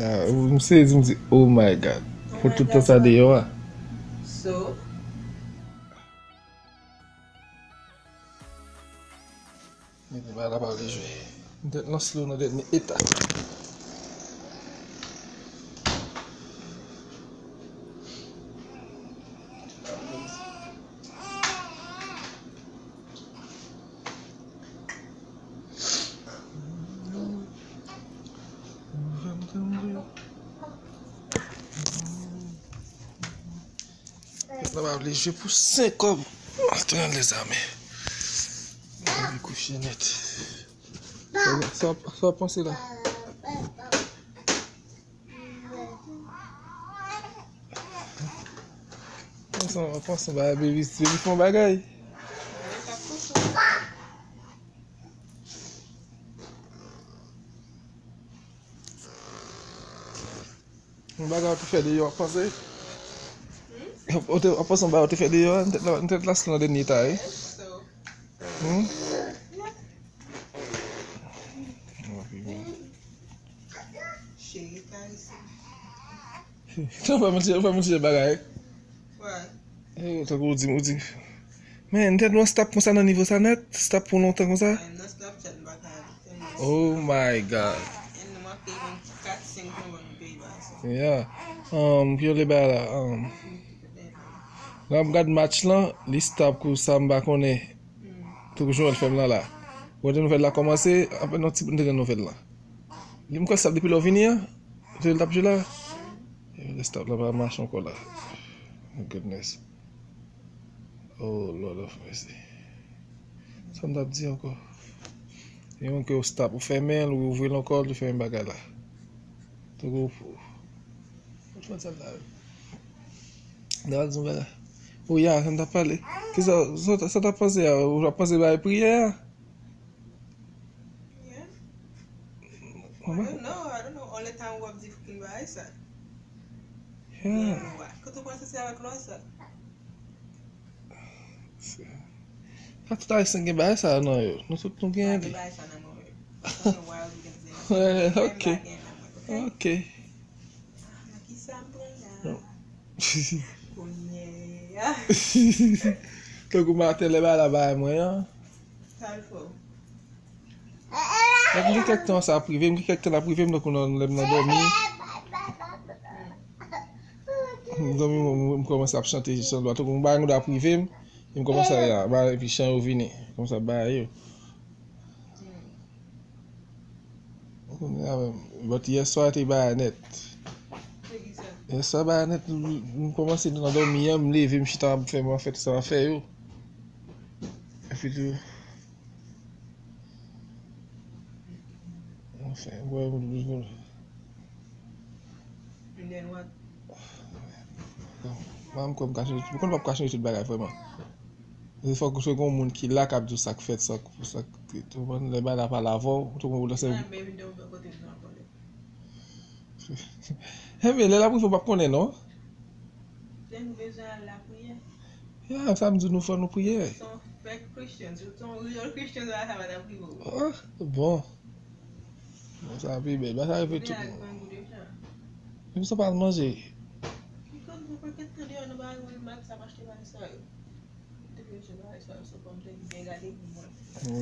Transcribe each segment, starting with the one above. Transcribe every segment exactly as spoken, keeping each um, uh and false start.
Ah, m sezi, m di, "Oh my God." Pou tout tan sa deyò a. So, men pa la pa vle jwe. M te lanse l nan dènye eta. Kèt la pa vle jwe pou senk kòb. Al tounen lèzame. Li kouche nèt. Sa, sa w ap panse la? Panse, panse, ba, baby, baby fè yon bagay. Yon bagay ou te fè deyò, w ap panse? Ou te, w ap panse yon bagay ou te fè deyò, n te, n te lase nan dènye eta, wi. Hmm? Cheri, pa isi. Ou fè moun chanje, ou fè moun chanje bagay. Wè. Eh, tankou ou di, ou di. Men, n te nan stop konsa nan nivo sa nèt, stop pou lontan konsa. Mwen nan Snapchat, m pa ka tèlman. Oh my God. And m ap peye yon kat, senk konbon m peye pa sa. Yeah. Um, pou yo le bagay la, um, lè m gad match lan, li stop kou sa m pa konnen. Tankou Joel fè m lan la. Wè te nouvèl la kòmanse, apèn yon ti bout m te gen nouvèl lan. Li m kwè stop depi lè w vini an. Se l t ap jwe la. Yo, le stop la pa mache ankò la. My goodness. Oh, Lord of mercy. Sa m t ap di ankò? Yon ke w stop, ou fèmen l, ou ouvri l ankò, li fè menm bagay la. Tankou, ou fè sa la. Nan di yon bagay. Ou ya, sa m t ap pale. Kisa, sa, sa w t ap panse a? Ou t ap panse bay priyè a? Yeah. I don't know, I don't know. All the time w ap di fucking bagay sa. Yeah. Kote w panse se avèk lwa sa? Se, pa tout Ayisyen gen bagay sa nan yo. Nou tout nou gen li. Bagay sa nan mwen. Once in a while, you can say, "Well, okay. Okay." Nan ki sa m pran la? Kounye a. Tankou maten lè bagay la bay mwen an. Sa l fè w? Donk, m gen kèk tan sa ap rive m, gen kèk tan l ap rive m, tankou nan, lè m nan dòmi. M dòmi, m, m, m kòmanse ap chante chan dwa, tankou m bagay m dwa ap rive m, e m kòmanse a, ba, epi chan yo vini, kòmanse ap bay yo. Kounye a menm, but yèswa te bay nèt. Yèswa bay nèt, m, m kòmanse nan dòmi an, m leve, m chita, m fè, m fè sa m ap fè yo. Epi tou, Anfen, wè, m, m, m. And then what? Mwen, m kwè m ka chanje, m konn p ap ka chanje tout bagay vrèman. Se fòk se gon moun ki la k ap di w sa k fèt, sa k, sa k, ou konprann, lè bagay la pale avè w, ou tou konn ou lanse. Mwen menm, m te kote m nan konnen. Enben, lè l ap rive, w p ap konnen, non? Lè nou bezwen al lapriyè. Ya, sa m di nou fò nou priye. Se yon fake Christians, se yon real Christians la, sa pa t ap rive w. Ah, bon. Bon, sa pi bèl. Ba sa rive tout moun. Menm sa pa al manje. Ki kote nou pa ket tan deyò, nou pa al Walmart, sa m achte bagay sa yo. M te vin achte bagay sa yo, so fò m te byen gade pou mwen.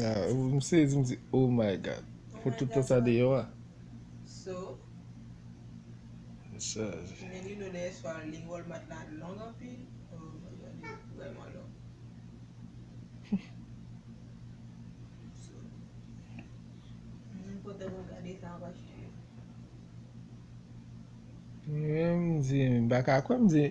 Ya, m sezi, m di, "Oh my God." Pou tout tan sa deyò a. So, Mesaj. Men li nou dèyè swa li Walmart la long anpil. Oh my God, li vrèman long. So, m kontan pou m gade sa w achte yo. Mwen, m di, m pa ka kwè, m di,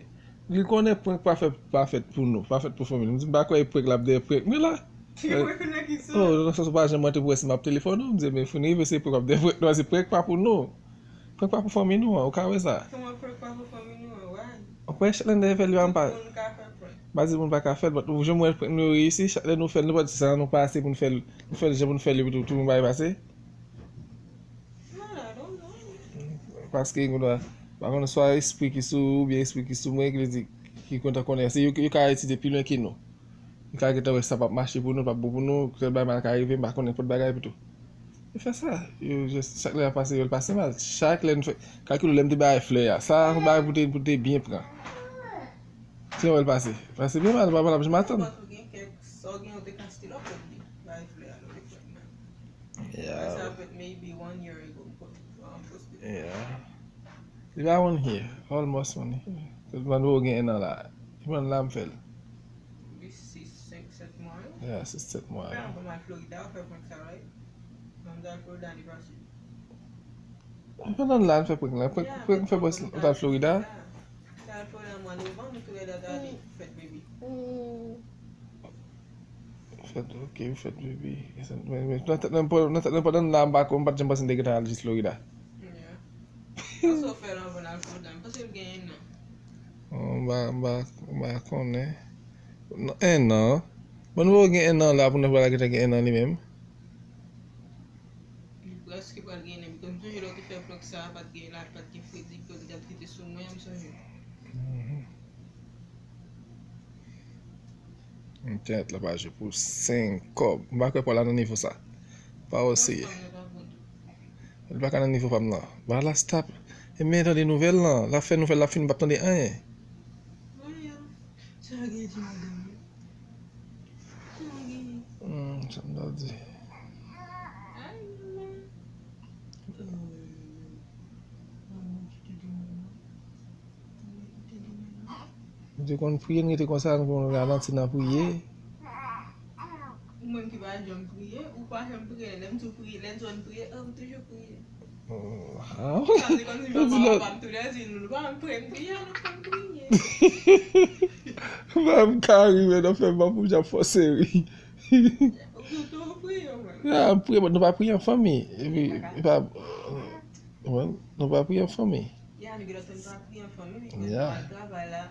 li konnen prank pa fèt, pa fèt pou nou, pa fèt pou fanmi nou. M di, m pa kwè e prank l ap dèyè prank mwen la. Prank nan ki sans? Oh, nan sans ou pa janm rantre pou wè si m ap telefòn ou. M di, men fin rive se prank w ap dèyè prank nou, se prank pa pou nou. Prank pa pou fanmi nou an, ou ka wè sa. Kòman prank pa pou fanmi nou an, why? Ou kwè chak lè n te fè l yo a m pa. Tout moun ka fè prank. M pa di moun pa ka fè l, but ou janm wè prank nou yo reyisi, chak lè nou fè l, nou pa di se sa nou pase pou n fè l, nou fè l jan pou n fè l epi tou, tout moun bay pase. Man, I don't know. Paske gen dwa, pa konn swa espri ki sou ou, oubyen espri ki sou mwen, ki vle di, ki kontan konnen. Se yo, yo ka etidye pi lwen ke nou. Yo ka gentan wè sa p ap mache pou nou, p ap bon pou nou, tèl bagay mal ka rive, m pa konnen nenpòt bagay epi tou. Yo fè sa. Yo jis, chak lè y ap pase, yo pase mal. Chak lè nou fè, kalkile lè m te bay flè a. Sa se yon bagay pou te, pou te byen pran. Ti wè l pase. Pase byen mal, papa l ap janm atann. Ou gen kèk sa w gen, ou te ka still upload li. Bay flè a, lè w te fè l. Yeah. Sa fèt maybe one year ago, m konn, um, poste. Yeah. Li pa on here, almost money. Tout moun ou gen enn an la. Ki moun la m fè l? Li sis, senk, sèt mwa, wi. Yeah, sis, sèt mwa. Fè anvan m al Florida, ou fè prank sa, right? Mwen m t al Florida ane pase. Pandan l la, l fè prank la. Prank, yeah, prank fè bòs, ou t al Florida? Yeah. M t al Florida mwa novanm, m tou rèd a dadi, fèt baby. Fèt, ok, fèt baby. Men, men, nan tèt mwen, nan tèt mwen, pandan m la, m pa, m pa t janm panse m te gentan al jis Florida. Yeah. Sa w fè l anvan l al Florida? M panse l gen enn an. Oh, m pa, m pa, m pa konnen. Non, enn an. Bon, nou gen enn an la, pou nou pral gentan gen enn an li menm. Li prèske pral gen enn an, because m sonje lè w te fè prank sa, pa t gen la, pa t gen fredi, pa t gen fredi sou mwen, m sonje. Mhm. Entènèt la pa jwe pou senk kòb. M pa kwè pa w la nan nivo sa. Pa w serye. Li pa ka nan nivo pa m nan. Ba la stop. E men tande nouvèl lan. L ap fè nouvèl, l ap fini, m p ap tande anyen. Sa gen di madanm yo. Sa gen. Hmm, sa m ta di. Ay, maman. Maman ki te di maman. Maman ki te di maman. Nou te konn priye, nou rete konsa, nou konn ralanti nan priye. Ou menm ki pa janm priye, ou pa janm priye. Lè m di w priye, lè m di w ann priye, oh, m toujou priye. Oh, ah. Sa se kòmsi manman w pa m tou lè di nou, nou pa janm priye, m di, ya, nou konn priye. Ba m ka ri, men nan fè m ap ap fòse ri. Ou toujou priye, mwen. Ya, m priye, men nou pa priye an fanmi. Epi, e pa, nou pa priye an fanmi. Ya, nou gen lòt moun pa priye an fanmi, men nou al travay la.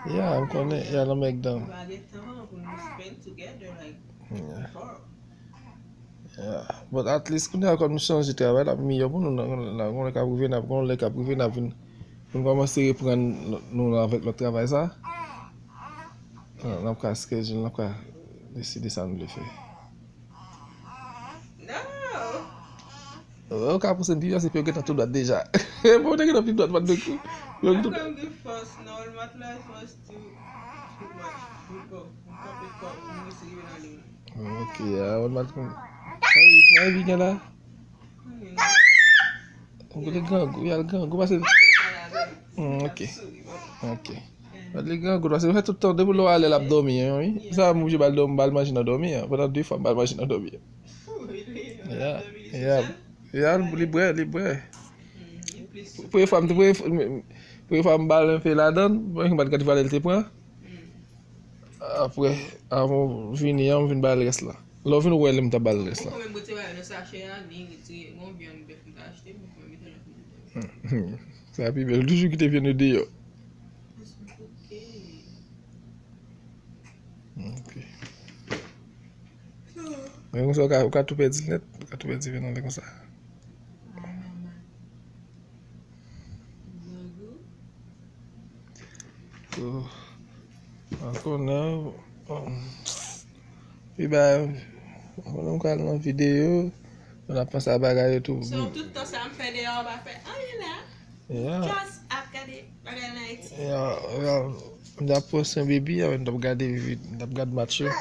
Ya, m konnen, ya, nan mèk dan. Nou pa gen tan pou nou spend together, like, before. Yeah. But at least, kounye a, kòm nou chanje travay, l ap miyò pou nou. Nan, nan, nan, gon lè k ap rive, n ap, gon lè k ap rive, n ap vin, vin kòmanse reprann nou, nou avèk lòt travay sa. N ap ka schedule, n ap ka deside sa nou vle fè. Ou ka pouse m pi vit, se pou yo gentan tou dwat deja. Pou yo te gentan pi dwat, pa t de kou. Yo gentan. Apre m gen fòs, non, l match la, it was too, too much. Bon, m kanpe fò, m resi rive nan liy. Ok, a, on mal kon. Sa e, sa e byen la. Ou kote grangou, y al grangou, pase. Hmm, ok. Ok. Bat li grangou, pase fè tout tan, depi lè w ale, l ap dòmi, wi. Sa m oblije ba l dòmi, ba l manje nan dòmi, an. Pandan de fwa, m ba l manje nan dòmi, an. Yeah, yeah, yeah, li bwè, li bwè. Premye fwa, m te, premye fwa, premye fwa m ba l enpe ladan, mwen pa t gade valè l te pran. Apre, avan w vini an, m vin ba l rès la. Lè w vin wè li, m t ap ba l rès la. Ou konn mete bagay nan sachè a, ni retire. Gon vyann bèf m ta achte, m konn mete nan frijider. Sa pi bèl, toujou kite vyann yo deyò. Ok. Men konsa, ou ka, ou ka tou pèdi l nèt, ou ka tou pèdi vyann nan konsa. So, ankò nan, um, pi ba, ankò nan, m ka al nan videyo, nou ap panse a bagay yo tou. So, tout tan sa m fè deyò, w pa fè anyen la. Yeah. Just ap gade bagay an Ayiti. Yeah, yeah. M t ap poste yon baby, m t ap gade vid-, m t ap gade match yo.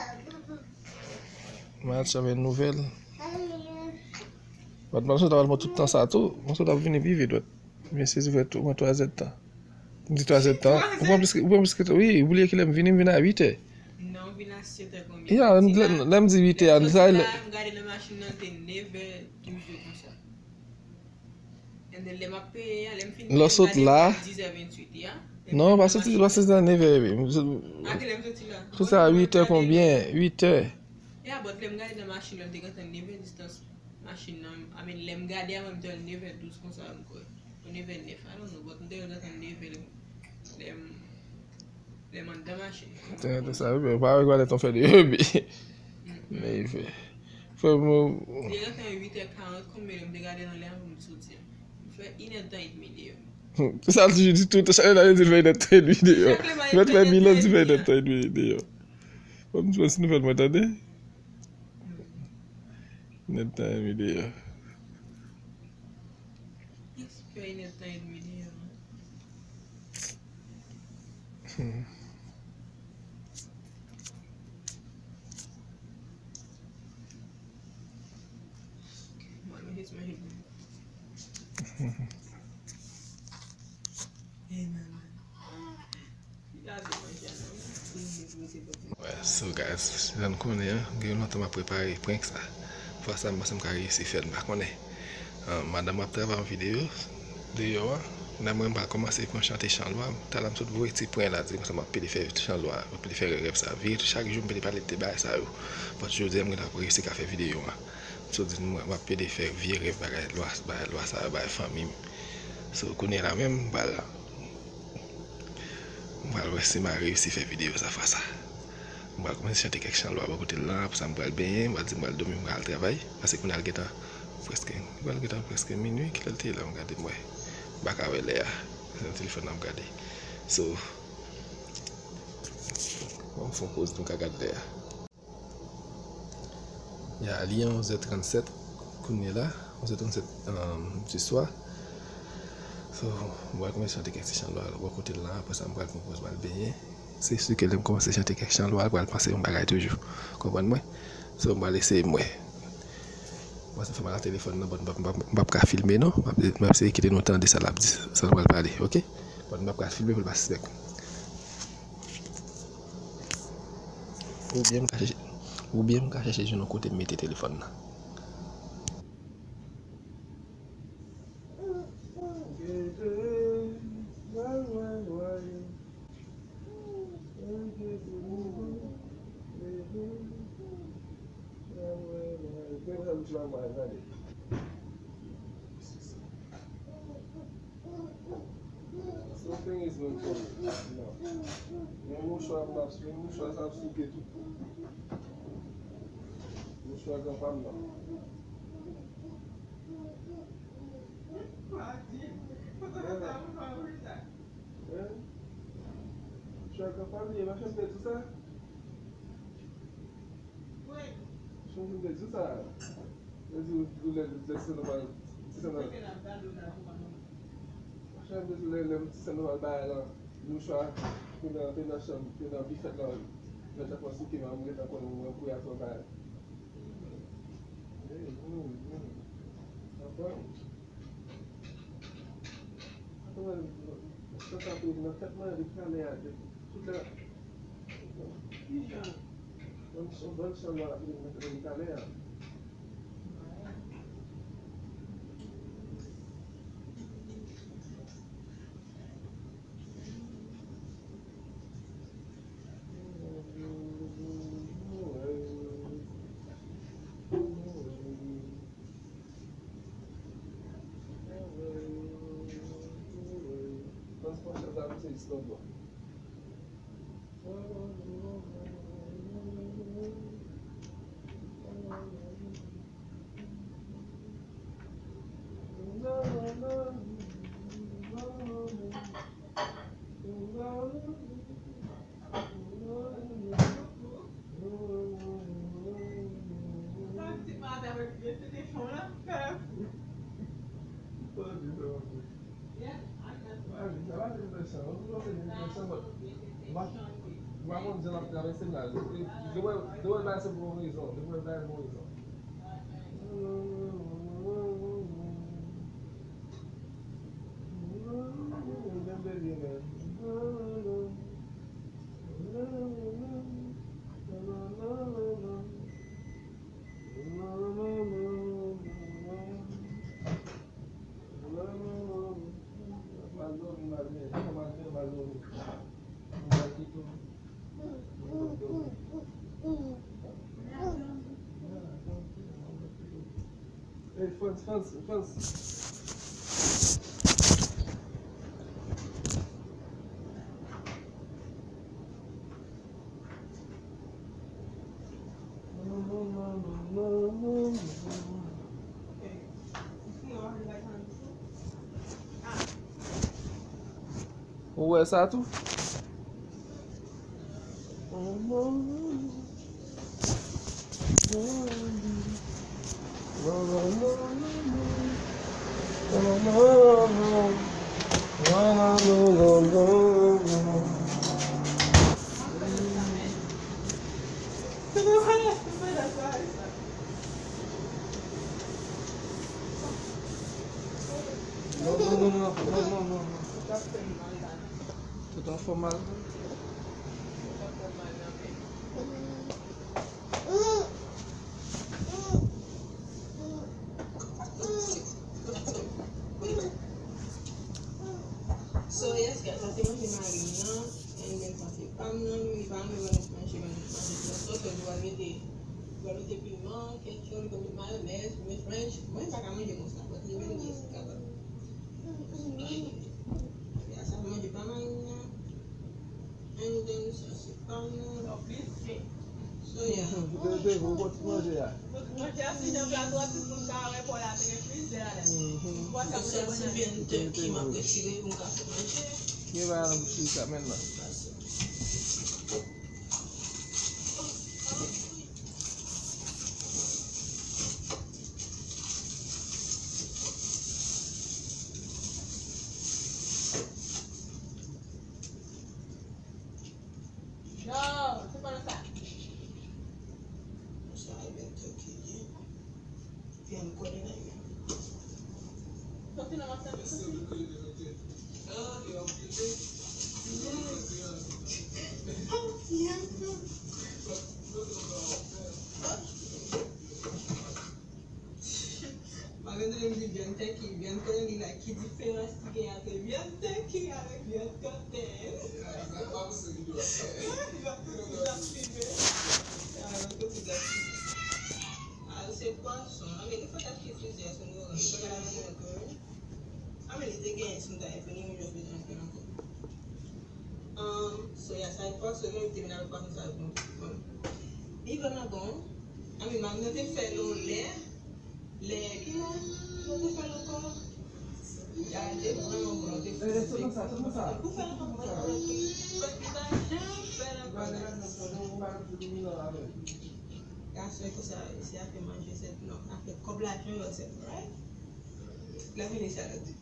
Match avèk nouvèl. But m ap sot ap pran tout tan sa tou. M sot ap vini pi vit, wè. Men se ouvè tou, mwen twa zè tan. M di twa zè tan. Ou pran plis ke, ou pran plis ke, wi, ou bliye kilè m vini, m vin a uit è. Non, m vin a sèt è konbyen? Yeah, lè, lè m di uit è, sa lè m gade nan machin nan, te nèf è douz yo konsa. And then, lè m ap peye a, lè m fin peye, m gade dizèt venntuit, ya. Non, pa soti, pa soti nan nèf è, wi. A kilè m soti la? Soti a uit è konbyen? Uit è. Ya, but lè m gade nan machin nan, m te gentan nèf è distans machin nan. I mean, lè m gade a, mwen, m te wè l nèf è douz konsa, m kwè. Ou nèf è nèf, I don't know, but m te wè l gentan nèf è lè m, lè m anndan machin nan. Te, te sa, wi, men pa wè gade ton fè de, wi. Men fè. Fè m. Li gentan uit è karant, konbyen lè m te gade nan lè a pou m soti a? M fè inèdtan edmi deyò. Sa l toujou di tout, chak lè l di l fè inèdtan edmi deyò. Mèt fè bilan di fè inèdtan edmi deyò. Bon, m di, si nou fè l mwen tande. Inèdtan edmi deyò. Une heure de temps et demie déjà. Mwen, mwen jis manje pou mwen. Amen. Gade manje a non. Mwen mete bòt mwen. Well, so guys, jan n konnen an, gen lontan m ap prepare prank sa. Fwa sa, m panse m ka reyisi fè l, m pa konnen. Ah, madanm ap travay yon videyo deyò an. Nan mwen, m pral kòmanse pran chante chan lwa. Talè m sot voye ti pwen la, di konsa m ap pede fè chan lwa, m ap pede fè rèv sa. Vire tou, chak jou m pede pale de bagay sa yo. But jodi a, m gentan reyisi ka fè videyo an. So, di nou, m ap pede fè vye rèv bagay lwa, bagay lwa sa yo, bagay fanmi m. So, kounye a la menm, m pral, m pral wè si m a reyisi fè videyo sa fwa sa. M pral kòmanse chante kèk chan lwa bò kote l lan, apre sa m pral benyen, m pral di m pral dòmi, m pral al travay, paske kounye a l gentan prèske, l pral gentan prèske minui, kilè l te ye la, m gade m wè. M pa ka wè lè a, se nan telefòn nan m gade. So, m fè yon poz pou m ka gade lè a. Ya, li onz è trannsèt kounye la, onz è trannsèt, um, di swa. So, m pral kòmanse chante kèk ti chan lwa bò kote l lan, apre sa m pral pran poz m al benyen. Se si ke lè m kòmanse chante kèk chan lwa, l pral panse yon bagay toujou. Konprann mwen? So, m pral eseye m wè. Mwen se fè mal a telefòn nan, but m p ap, m p ap, m p ap ka filme non. M ap, m ap eseye kite nou tande sa l ap di, sa l pral pale, oke? But m p ap ka filme pou l pa sispèk. Oubyen m ka chèche, oubyen m ka chèche jwenn yon kote m mete telefòn nan. Se yon penyez menm fò yo. Men mouchwa m ap, men mouchwa sa ap souke tou. Mouchwa gran pa m nan. Hein? Mouchwa gran pa m ye, machann pèdi sa. Machann pèdi sa. Yo di w, di w lè, lè ti sandal, ti sandal. Machann pèdi lè, lè ti sandal bay la. Mouchwa, te nan, te nan chanm, te nan bifèt la. Lè t ap pran souke, m gentan konnen mwen kouye atò bay. Hey, hmm, hmm. Anfòm. Sa sa tou nan tèt mwen depi talè a, depi tout lè. Kijan? Bann chan, bann chan lwa la ki vin mete depi talè a. Hey, Frantz, Frantz, Frantz. Ou wè sa tou? Non, non, non, non, non, non, non, non. Tout an fòm mal. So, yes, guys, sa se manje mari m nan. And then, sa se pa m nan, li pa m, li pa m manje, manje, manje. So, so, li va mete, li va mete piman, ketchup, li va mete mayonèz, li va mete French. Mwen, m pa ka manje konsa, but li menm, li kapab. Ya, sa manje pa mari m nan. And then, sa se pa m nan. So, yeah. Ou te, ou te, ou konn manje a. Manje a fin nan plato a, tout moun ka wè Paul la te gen plizyè ladan. Sa se byen tèt ki m ap retire pou m ka fè manje. Gen bagay nan bouch li sa menm nan. Non, se pa nan sa. Sa e bèl tèt ki ye. Fè m konnen nan yo. Sòti nan masann yo, sòti. Mwen menm, lè m di vyann tèki, vyann konnen li la, ki diferans ki gen ant vyann tèki avèk vyann kanpèl? Li ap filme. Ah, mwen kote l ap filme. Ah, se pwason. Ah, men li fòk ap filme frizè a sou nou. Li pa ka la nan mwen. Ah, men li te genyen sou ta, e fini, mwen jis bezwen fè ankò. Um, so, ya, sa e pwason, mwen te vin avèk pwason sa yo. Bon. Li vrèman bon. Ah, men, mari m te fè l yon lè. Lè ki lè nou te fè l ankò? Gade, vrèman bon, nou te fè l. Pou fè l ankò, pou fè l ankò. Li pa janm fè l ankò. Gason konsa, se afè manje sèt non, afè kòb lajan yo sèt, right? Lè fini sa, l ap di.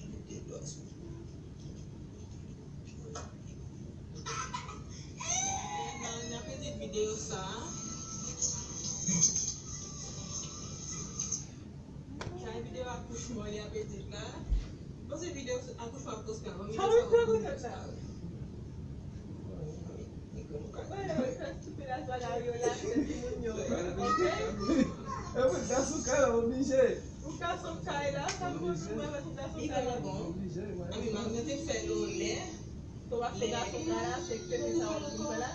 Mete dlo sou. N ap edit videyo sa a. Sa e videyo akouchman li ap edit la. Bon, se videyo akouchman ap poste avan videyo sa a. Mwen, mwen fè stupid ass bagay yo la, se timoun yo, ok? E pou gason kay la oblije. Pou gason kay la, sa pou mwen fè pou gason kay la. Li vrèman bon. Oblije, mwen. Ami, mwen te fè l yon lè. To ap fè gason kay la, se ke sa w ap fè la.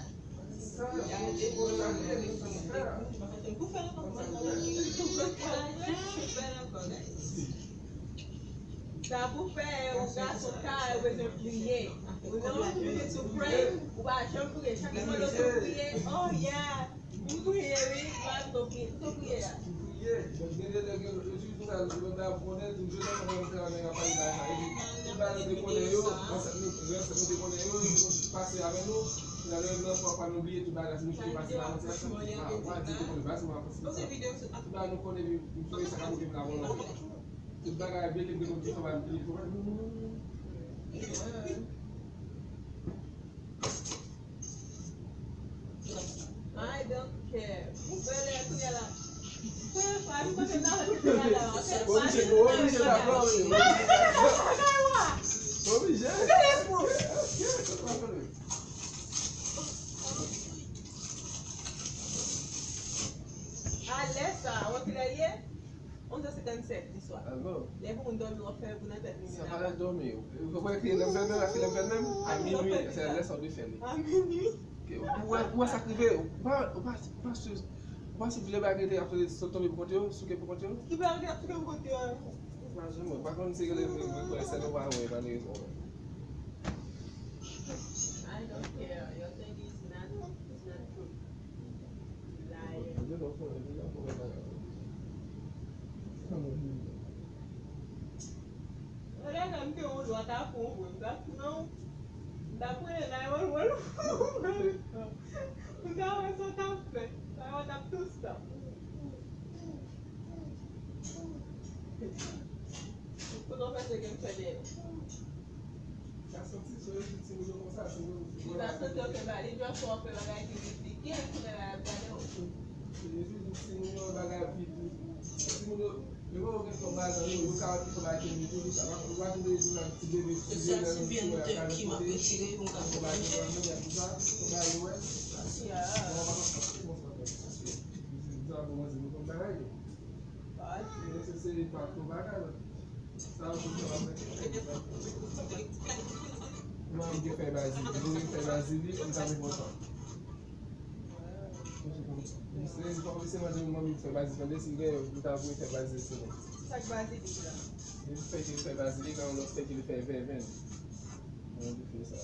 Sa pou fè, yon gason kay, ou bezwen priye. Ou nan yon minit ou pray, ou pa janm priye. Chak fwa ou priye, oh yeah. M priye, wi. M pa tou priye. M tou priye a. Priye. Donk, gen de lè, gen lòt jou, pou sa, lòt la konnen, tou jodi a, mwen mwen travay nan pale bagay sa. Epi, tout bagay nou te konnen yo, ansèt nou, ansèt nou te konnen yo, yo pase avè nou. Nan lè nan swa pa nou bliye tout bagay, se nou ki te pase nan mwen, se sa. Ah, w a di te konnen, bagay sa, mwen pase. Tout bagay nou konnen, epi, nou fè sa ka moute vin avè nou. Tout bagay byen ke m te konn di fò m al bliye, fò m al. I don't care. Ou bèlè kounye a la. Premye fwa, nou konnen nan kounye a la. Oblije, oblije dakò, wi. Oblije. A lè sa, wè kilè l ye? Onz è senkannsèt di swa. Alò. Lè pou moun dòmi, w ap fè yo pou nan tèt li. Sa pa lè dòmi. Ou kwè ki lè m fè menm, ki lè m fè menm? A minwi, se lè sa w dwe fè li. A minwi? Ou wè, ou wè sa k rive, ou pa, ou pa, ou pa swiv, ou pa swiv lè bagay te ap sot tonbe pou kont yo, souke pou kont yo? Ki bagay te ap souke pou kont yo a? Ou pa janm, ou pa konn se lè mwen kwè sèl ou pa wè, pa de rezon. I don't care. Your thing is not, is not true. Anlè nan m te yon lwa ta fon vre, m ta pran, m ta pran nine one one pou m ta wè sa w t ap fè. Sa yo t ap tou stop. Kote w fè se Li pa santi okenn bagay, li just wè w fè bagay ki ridikil, kounye a l ap gade w. Li toujou di timoun yo bagay ap vin pou timoun yo, yo pa gen kòb bazan yo, yo ka fè bagay ki ridikil, sa pa, yo pa vin de yo ti bebe, ti bebe nan ti bebe ap gade kote, fè bagay ki pa manje, ap di sa, fè bagay yo wè. Sa pa konn sa fè, paske li di sa pou manje, nou konn bagay yo. Yo se se pa pou bagay la. Sa yo pou fè la. Manmi gen fè bazili, li gen fè bazili, li ta vin kontan. Misye, li pa misye mande manmi fè bazili, tande si l gen, li ta voye fè bazili sou li. Sa k bazilik la? Li fè ki li fè bazili, nan yon lòt fè ki li fè vèvenn. Nan yon fè sa.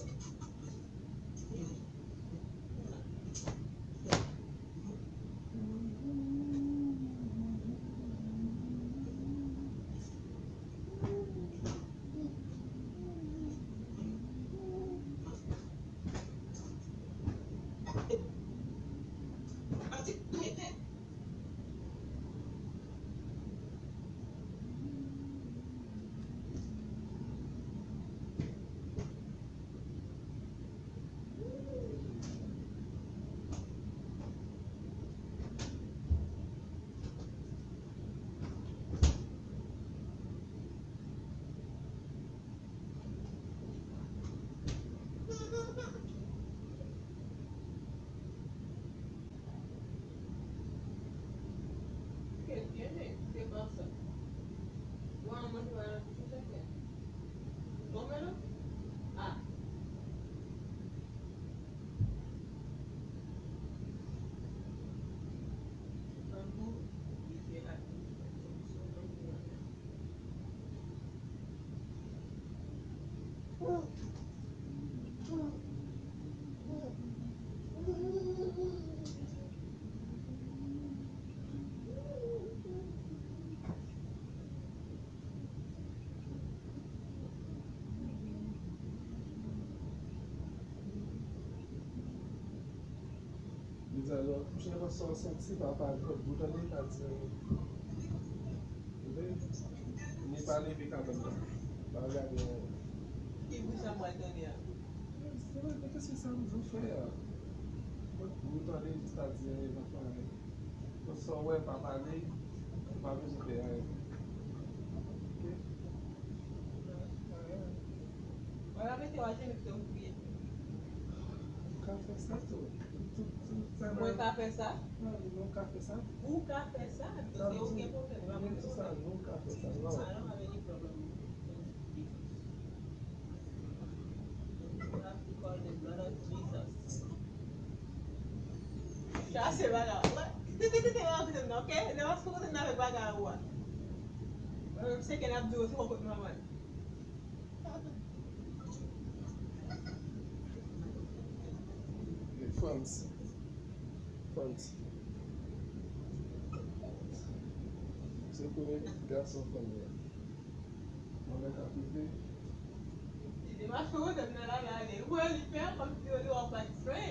Li di, alò, kouche nan sa w santi, papa l, kot bout an li, pa di anyen. Tande? Li pa leve kabann nan. Pa gade anyen. Ki bri sa m pral tande a? Tande, tande, se sa m di w fè a. Kot bout an li, jis pa di anyen, pa fè anyen. Kot sa w wè, pa pale, pa bezwen fè anyen. Oke? Mwen pa mete w ajenou kite w kriye. Ou ka fè sa tou. Tout, tout, tout sa. Mwen ka fè sa? Non, nou ka fè sa. Ou ka fè sa? Donk, se ou gen pwoblèm, e pa mwen gen pwoblèm. Nou ka fè sa, non. I don't have any problem. You have to call the blood of Jesus. Chase bagay ou. Tete, tete, tete, tete, ok? Lè w ap kote n avèk bagay ou a. Mwen menm se kè n ap di w se w kot manman. Frantz. Frantz. Se premye gason fanmi an. Mwen menm k ap rive. Li te mache wote m nan lari ale. Ou wè li pè kòmsi yo li wè w pa t frè.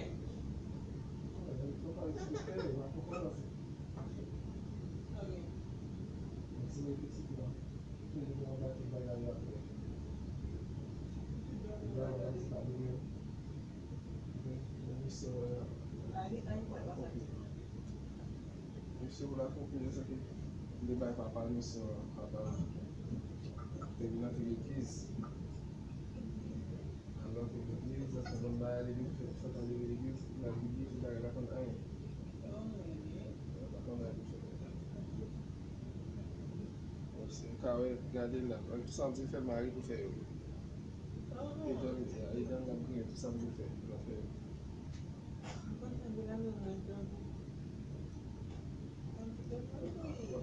Mwen menm tou pa disrespè, mwen pa konprann. Ok. Mwen ti pitit mwen. Toujou gen yon pakèt bagay y ap fè. Li pa yon bagay ki pa dwe. Men, men misyon an, la konklizyon. Misyon pou la konklizyon, se ke li bay papa l misyon an, papa l te vin antre legliz. Alò ke legliz, lè se bon bagay, legliz, fè, fè tan leve legliz, nan legliz, li pa, li pa konn anyen. Li pa konn anyen pou fè. Bon, si m ka wè, gade la. Tout sa m di fè, mari pou fè yo. Edan, Edan, l ap griyen, tout sa m di fè, l ap fè yo.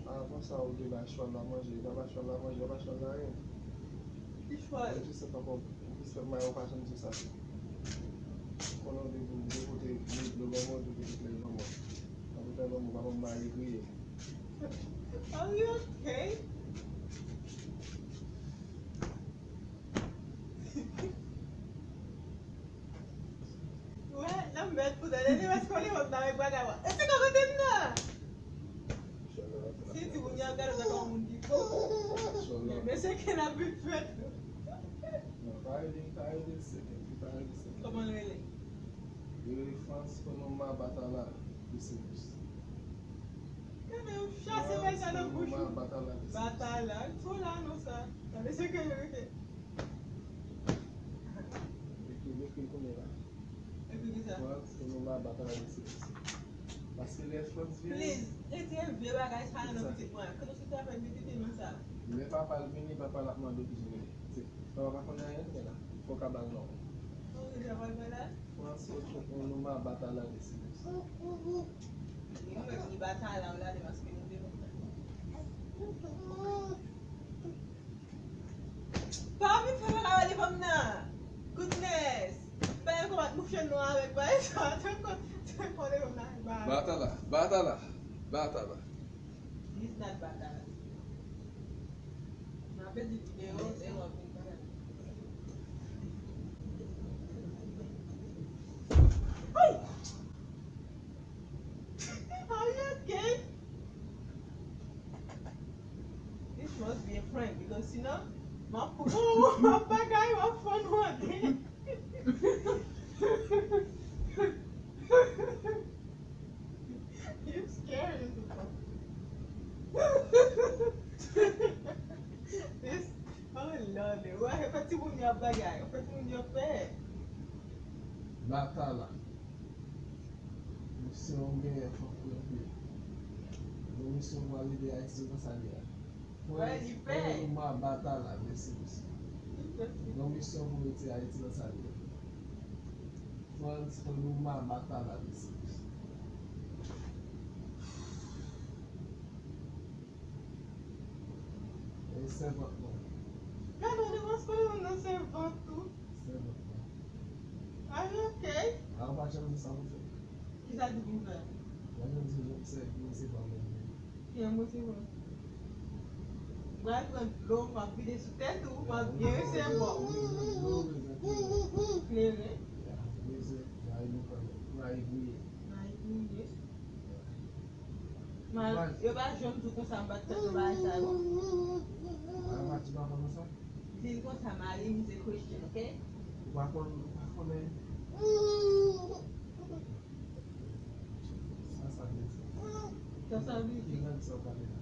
Avan sa, ou te ba chwal la manje, ou pa ba chwal la manje, ou pa ba chwal la anyen. Ki chwal? Mwen jis fè pa kòb, jis fè mayo pa janm di sa. Konnen w te di, de kote, de dlo ban mwen, de kote klèch ban mwen. Anpil tan ban mwen, pa ban m mari griyen. Are you okay? Wè, nan mèt pou tande, li wè si konnen wè m nan avèk bagay wè. E se ka kote m nan? Si di moun yo ap gade w tankou moun ki fou. Men se ke n ap vin fèt. Pa rele, pa rele sèkèt, pa rele sèkèt. Kòman l rele? Li rele Frantz Onoma Batala de Semus. Gade, yo chase bagay sa nan bouch ou. Batala de Semus. Batala. Twò la, non, sa. Gade se ke yo rete. Ekri, ekri kounye la. Ekri ki sa? Frantz Onoma Batala de Semus. Paske lè Frantz vini. Please, retire vye bagay sa nan pitit mwen. Kòman se ta fè mete non sa? Lè papa l vini, papa l ap mande w ki jan l rele. Se, papa pa konnen anyen, men la. Fò w ka ba l non. Ou deja pral fè la? Frantz Onoma Batala de Semus. Li mwen ki Batala, ou la de paske nou de. Pa vin fè bagay devan m nan. Goodness. Bagay kòman mouche non avèk bagay sa. Tankou, tankou devan m nan avèk bagay. Batala, Batala, Batala. He's not Batala. M ap pèdi videyo, e w ap vin Batala. Ay! Are you okay? This must be a prank because sinon, m ap, m ap bagay, m ap fè nou ande. You scary as fuck. This, oh Lord, why e pa timoun yo ap bagay, e pa timoun yo pè. Batala. Misyon w genyen fòk ou ranpli. Yon misyon pou al ede Ayiti sou sa li a. Frantz Onoma Batala de Semus. Yon misyon pou retire Ayiti nan sa li ye. Frantz Onoma Batala de Semus. E sèvant mwen. Gade, ou te panse konnen moun nan sèvant tou. Sèvant mwen. Are you okay? A, ou pa janm di sa pou fè. Ki sa di pou m fè? Mwen menm se, se, se pa mwen menm. Ki an mwen se mwen? M pral pran dlo, m ap vide sou tèt ou, m ap byen resevwa w. Kleren. Mayi griye. Mayi griye. Yo pa janm di w konsa, m pa t tande bagay sa yo. Di l konsa, Mayi is a Christian, ok? Ou pa konn, ou pa konnen. Sa sa vle di? Sa sa vle di? Ki lang sa w pale la?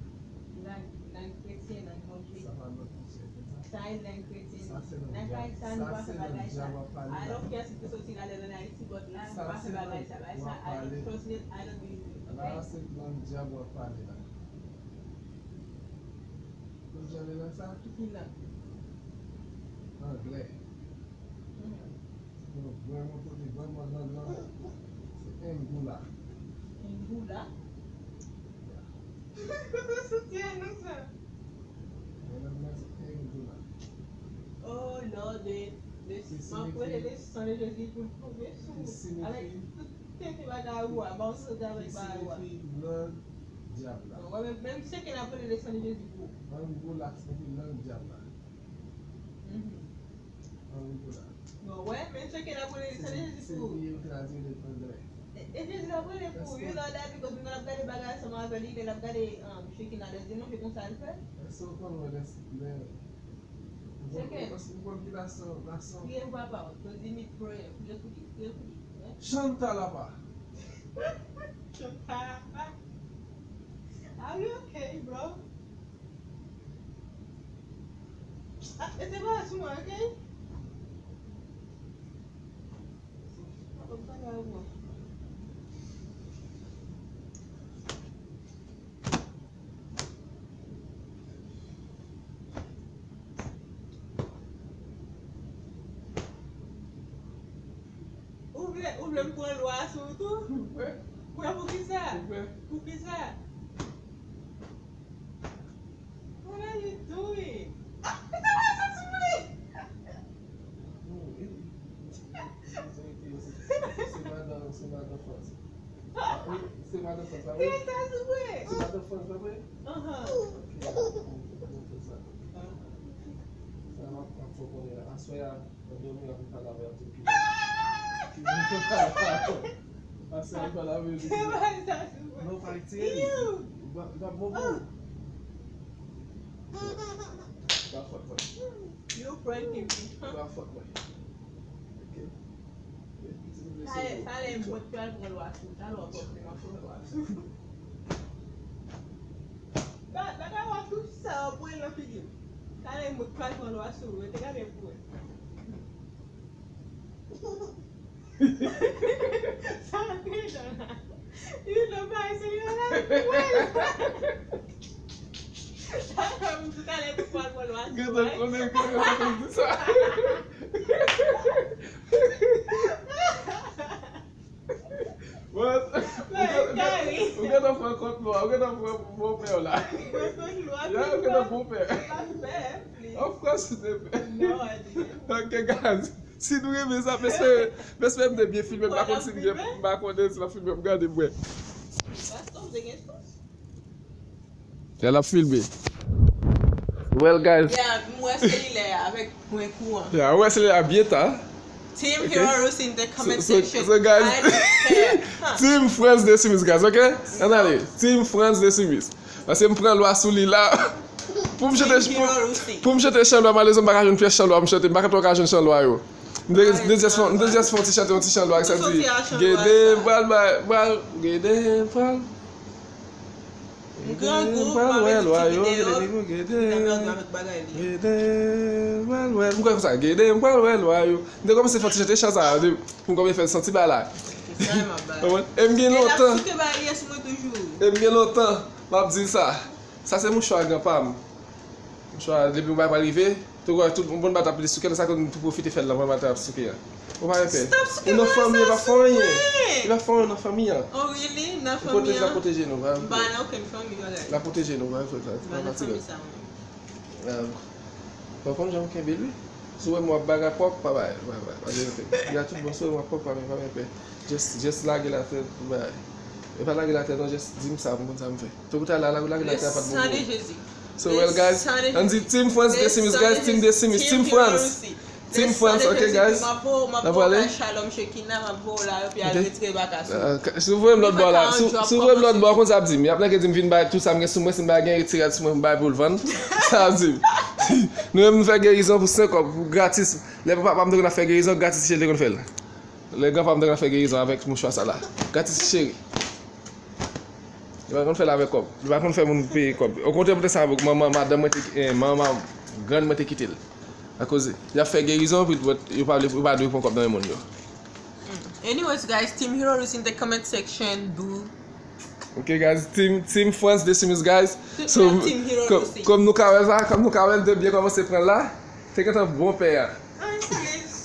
Lang, lang kretyen, lang Bondye. Sa pa lang kretyen, se sa? Sa e lang kretyen. Sa se lang dyab. Nan kay sa, nou pa fè bagay sa. I don't care si te soti la, lè nan Ayiti, but la, nou pa fè bagay sa. Bagay sa, I don't trust it, I don't believe it, ok? La, se lang dyab w ap pale la. Ou janm nan sa? Ki lang? Anglè. Mhm. Bon, vrèman, kote vrèman lang lan, se Angola. Angola? Ya. Kote w soti a non sa? Men lang lan se Angola. Oh Lord, le, le, m ap rele le sang de Jésus pou l kouvri sou ou. Avèk tout tete bagay ou a, ba w soti avèk bagay ou a. Ki siyifi lang dyab la. Bon, wè, men, men misye ke n ap rele le sang de Jésus pou ou. Angola siyifi lang dyab la. Mhm. Angola. Bon, wè, men misye ke n ap rele le sang de Jésus pou ou. Se li yo tradui l anglè. E, e Jezi n ap rele pou ou, you know that, because nou ap gade bagay ansanm avè li, lè l ap gade, um, Shekinah, lè l di non, se konsa l fè. Èske w konn wè lè, lè, Seke. Paske m konn ki nasyon, nasyon. Priye pou papa w. Yo di mi priye. Priye pou li. Priye pou li. Wi. Chantal apa. Chantal apa. Are you okay, bro? Ah, mete pa sou mwen, ok? Mwen pa pale avè w. Ou vle, ou vle m pran lwa sou ou tou? Mwen, poukisa? Poukisa? What are you doing? Ah, mete bagay sa sou mwen! Non, e, se, se, se madan, se madan Frans. Ah, wi, se madan Frans la, wi. Mete sa sou mwen! Se madan Frans la, wi. Ahan. Ok, ok, ok, ok, sa. Sa m ap, ap fè w konnen la. Aswè a, Mwen dòmi, w ap pale avè m, se ki. Pase al pale avè m. Non, pa retire li. Li p ap bon pou ou. Yo prank him. Talè, talè, mwen pral pran lwa sou, talè w ap pran lwa sou. Ba, bagay w ap tou sa w ap pran nan figi m. Talè, mwen pral pran lwa sou, rete gade pou wè. Sa te dan la. Li nan bay se yo la. Sa fè m tout alè pou pral pran lwa sou. Gentan konnen ke yo konn di sa. What? Ou gentan, ou gentan pran kont lwa, ou gentan pran bonpè w la. Mwen pran lwa. Ya, ou gentan bonpè. Of course you dey pay. No, I didn't. Ok, guys. Si nou renmen sa, m espere, m espere m te byen filme, m pa konn si m gen, m pa konnen si l ap filme, m gade m wè. Yè l ap filme. Well, guys. Yeah, m wè selilè a avèk pwen kouran. Yeah, m wè selilè a byen ta. Team Hero Rusi in the comment section. So, so, guys, Team France de Simis, guys, ok? Ann ale. Team France de Simis. Paske m pran lwa sou li la. Pou m chante, pou, pou m chante chan lwa, malerezman, m pa ka jwenn pyès chan lwa pou m chante. M pa ka twò ka jwenn chan lwa yo. M te, m te just fè, m te just fè yon ti chante, yon ti chan lwa, sa di, gede m pral bay, pral, gede m pral, gede m pral wè lwa yo, gede, gede, gede m pral wè, m kwè konsa, gede m pral wè lwa yo. M te kòmanse fè yon ti chante chan sa, pou m kòmanse fè santi bagay la. Konprann? E m gen lontan. E m gen lontan, m ap di sa. Sa se mouchwa granpa m. Mouchwa, depi yon bagay pral rive, tou wè, tout yon bon bat ap pile souke, sa ke m tou pwofite fè l nan bon bat ap souke a. Ou pa gen pè. Ou nan fanmi, e pa fè anyen. E pa fè anyen nan fanmi an. Oh, really? Nan fanmi an? L ap pwoteje nou, pa gen pè. M pa nan okenn fanmi, bagay. L ap pwoteje nou, pa gen pè. M pa nan fanmi sa, mwen. Bon, konn jan m kenbe li. Si w wè m w ap bagay pwòp, pa bay, pa bay, pa gen pè. Li a tout bon, si w wè m w ap pwòp, pa bay, pa gen pè. Just, just lage l atè, bay. E pa lage l atè non, just di m sa, m konn sa m fè. Tout kout la, lage l atè, pa t bon pou ou. So, well, guys, ann di Team France de Simis, guys, Team de Simis, Team France. Team France, ok, guys. N ap prale. Shalom Shekina, m ap voye w la, epi al retire baka sou. Si w voye m lòt bò la, si w voye m lòt bò, konn sa ap di m. Y ap nèk di m vin bay tout sa m gen sou mwen, si m pa gen, retire sou mwen, m bay pou l vann. Sa ap di m. Nou menm nou fè gerizon pou senk kòb, pou gratis. Lè papa m te konn ap fè gerizon, gratis cheri te konn fè l. Lè granpa m te konn ap fè gerizon avèk mouchwa sa la. Gratis cheri. Li pa konn fè l avèk kòb. Li pa konn fè moun peye kòb. Okontrè, poutèt sa, manman, madanm mwen te, eh, manman, grann mwen te kite l. Akoz, y ap fè gerizon, epi yo pa vle, yo pa dwe pran kòb nan men moun yo. Anyways, guys, Team Hero Rusi in the comment section, boo. Ok, guys, Team, Team France de Simis, guys. So, kòm, kòm nou ka wè sa, kòm nou ka wè, l te byen kòmanse pran la. Te gentan bon pè a.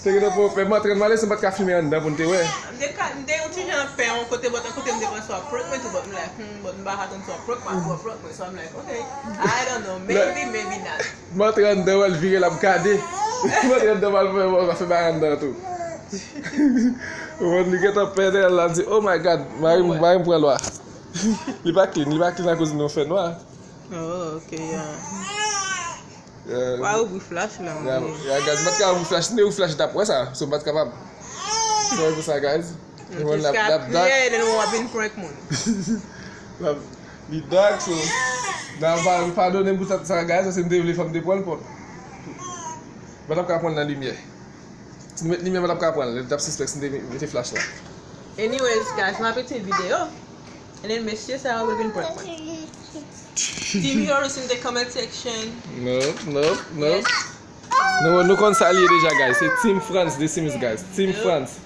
Te gentan bon pè. M antre m ale, se m pa t ka filme anndan pou n te wè. M te ka, m te yon ti jan pè yon kote, but yon kote m te panse w ap prank mwen tou, but m like, hmm, but m pa ka tann si w ap prank mwen, si w ap prank mwen, so I'm like, okay, I don't know, maybe, maybe not. M antre anndan, wè l vire, l ap gade. M antre anndan, m al fè, m al fè bagay anndan tou. Ou konn, li gentan pè dèyè l, l ap di, oh my God, mari m, mari m pran lwa. Li pa clean, li pa clean akoz nou fè nwa. Oh, ok, yeah. Wa ouvri flash la, wi. Ya, guys, m pa t ka ouvri flash, si m te ouvri flash, li t ap wè sa. So, m pa t kapab. Sorry pou sa, guys. Li wè l ap, l ap dak. L ap vin prank moun. L ap, li dak, so. Nan pa, padone m pou sa, sa, guys, paske m te vle fè m te pran l, but m pa t ap ka pran l nan limyè. Si nou met limyè, m pa t ap ka pran l. Li t ap sispèk si m te mete flash la. Anyways, guys, m ap etire videyo. And then mesye sa yo vin prank mwen. Team Hero Rusi in the comment section. Nope, nope, nope. Nou, nou konn sa l ye deja, guys. Se Team France de Simis, guys. Team France.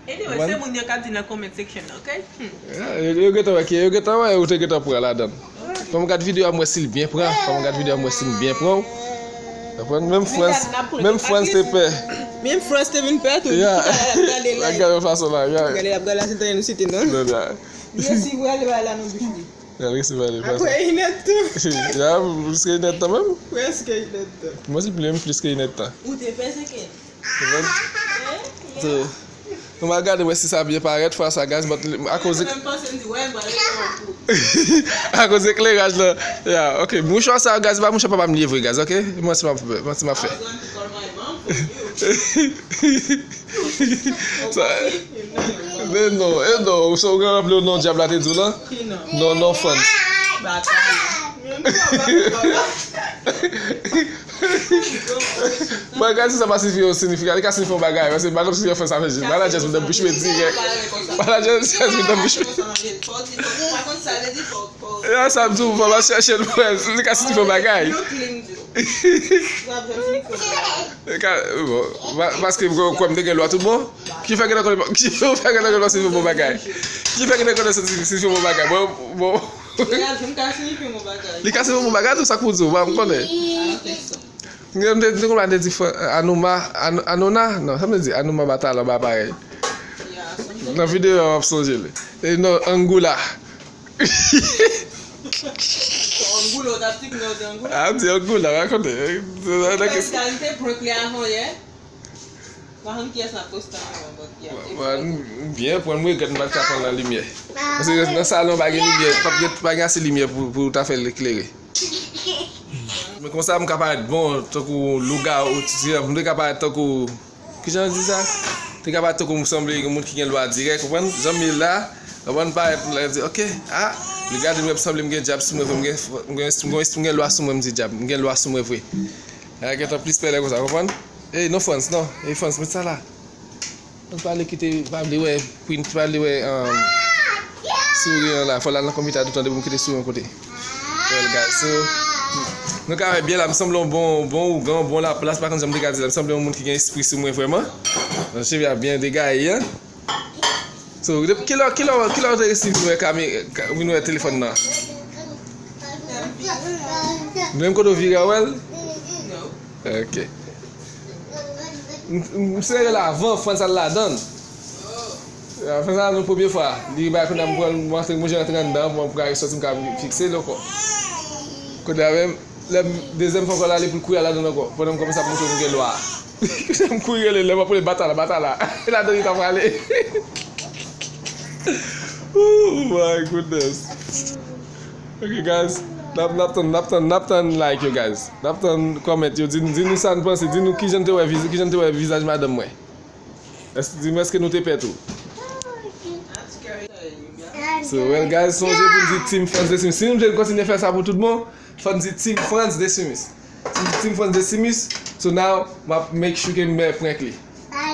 Anyway, se moun yo k ap di nan comment section, ok? Hmm. Yeah, yo, yo gentan wè ke, yo gentan wè ou te gentan pran ladan. Fò m gad videyo a, m wè si l byen pran. Fò m gad videyo a, m wè si l byen pran. Konprann? Menm France, menm France te pè. Menm France te vin pè tou. Yeah. L ap gade yon fason la, yeah. Gade, l ap gade la, se tande nou site non. Non, non. Li resi vwale bay la nan bouch li. L ap resi vwale fason. Apre inèdtan. Ya, prèske inèdtan menm. Prèske inèdtan. Mwen si pli, plis ke inèdtan. Ou te pè se ke? Konprann? So, nou va gade wè si sa byen parèt fwa sa, guys, but akoz, akoz ekleraj la. Ya, ok, mouchwa sa, guys, pa mouchwa papa m li ye vre, guys, ok? Manti m ap fè, manti m ap fè. Sa, men non, e non, ou se ou gen raple non dyab la te di w lan? Non, non, France. Batay. Menm sa, batay. Mwen gade si sa pa sifi yon siyifikasyon, li ka sifi yon bagay, paske mwen pa konn si yo fè sa, men mwen la just metan bouch mwen dirèk. Mwen la just metan bouch mwen. E sa m di w, fò m al chèche l pou wè, li ka sifi yon bagay. Li ka, bon, pa-, paske mwen kwè m te gen lwa tout bon. Ki fè gen nan konnen, ki fè gen nan konnen sifi yon bon bagay. Ki fè gen nan konnen sifi yon bon bagay. Bon, bon. Li ka sifi yon bon bagay, tou sa k pou di w, pa m konnen. Mwen te, te konn te di Fran-, Anuma, An-, Anona? Non, sa m te di? Anuma Batala, ba parèy. Nan videyo a, w ap sonje li. E non, Angoula. Angoula, w t ap di, men w di Angoula. A, di Angoula, rakonte. Ou fè italite prank li avan yè. Pa konn kiyès n ap poste ankò, but yeah, it's fine. Byen, pran m regrèt m pa t ka pran nan limyè. Paske nan salon pa gen limyè, pa, pa gen ase limyè pou, pou ta fè l eklere. Men konsa m ka parèt bon, tankou lougawou, ti, m te ka parèt tankou, kijan yo di sa? Te ka parèt tankou m sanble yon moun ki gen lwa dirèk, konprann? Jan m ye la, konprann, parèt la, di, ok, ah, li gade m, sanble m gen dyab sou mwen vre, m gen, m gen, m gen, m gen lwa sou mwen, m di dyab, m gen lwa sou mwen vre. Ay, gentan plis pè lè konsa, konprann? Ey, non, Frantz, non. Ey, Frantz, met sa la. Ann pale, kite, pa vle wè, print, pa vle wè, um, souri an la. Fò l al nan konpitè a toutan depi m kite souri an kote. Well, guys, so, nou ka wè byen la, m sanble yon bon, bon ougan, bon laplas, pa konn jan m te ka di la. M sanble yon moun ki gen espri sou mwen vrèman. Nan cheve a byen degaye, an. So, depi kilè, kilè, kilè w te resi vin wè kame-, ka-, vin wè telefòn nan? Menm kote w vire a w wè l? Ok. M, m, m sere l avan, Frantz al ladan l. Frantz al ladan l premye fwa. Li bay kounye a m pran l, m antre, m oblije rantre anndan, pou m ka resòti, m ka fikse l ankò. Kounye a menm, lè m, dezyèm fwa ankò l ale pou l kouri al ladan l ankò. Pandan m kòmanse ap montre w m gen lwa. M kouri rele l, lè m ap rele Batala, Batala. E ladan li t ap prale. Oh my goodness. Ok, guys. N ap, n ap tann, n ap tann, n ap tann like yo, guys. N ap tann comment yo. Di, di nou sa n panse. Di nou kijan n te wè viz-, kijan n te wè vizaj madanm mwen. Èske, di m èske nou te pè tou? So, well, guys, sonje pou n di Team Frantz Desimis. Si nou vle kontinye fè sa pou tout bon, fò n di Team Frantz Desimis. Si n di Team Frantz Desimis, so now, m ap make sure ke m prank li.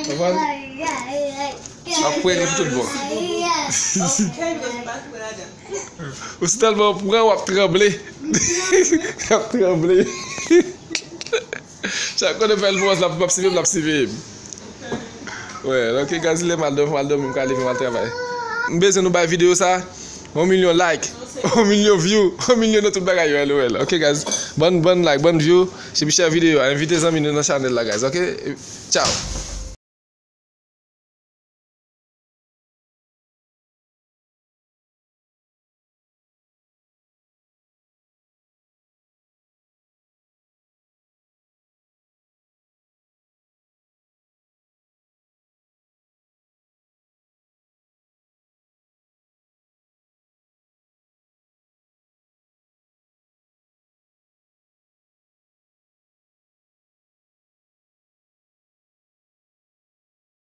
Konprann? M ap prank li pou tout bon. Ou si tèlman pran, w ap tranble. W ap tranble. Chak kote m fè l pou w, l ap, l ap siveye m, l ap siveye m. Well, ok, guys, lè m al dòmi, m al dòmi, m ka leve, m al travay. M bezwen nou bay videyo sa yon milyon like, yon milyon view, yon milyon nan tout bagay yo, L O L. Ok, guys, bann, bann like, bann view, epi share videyo a, envite zanmi nou nan chanèl la, guys, ok? Ciao.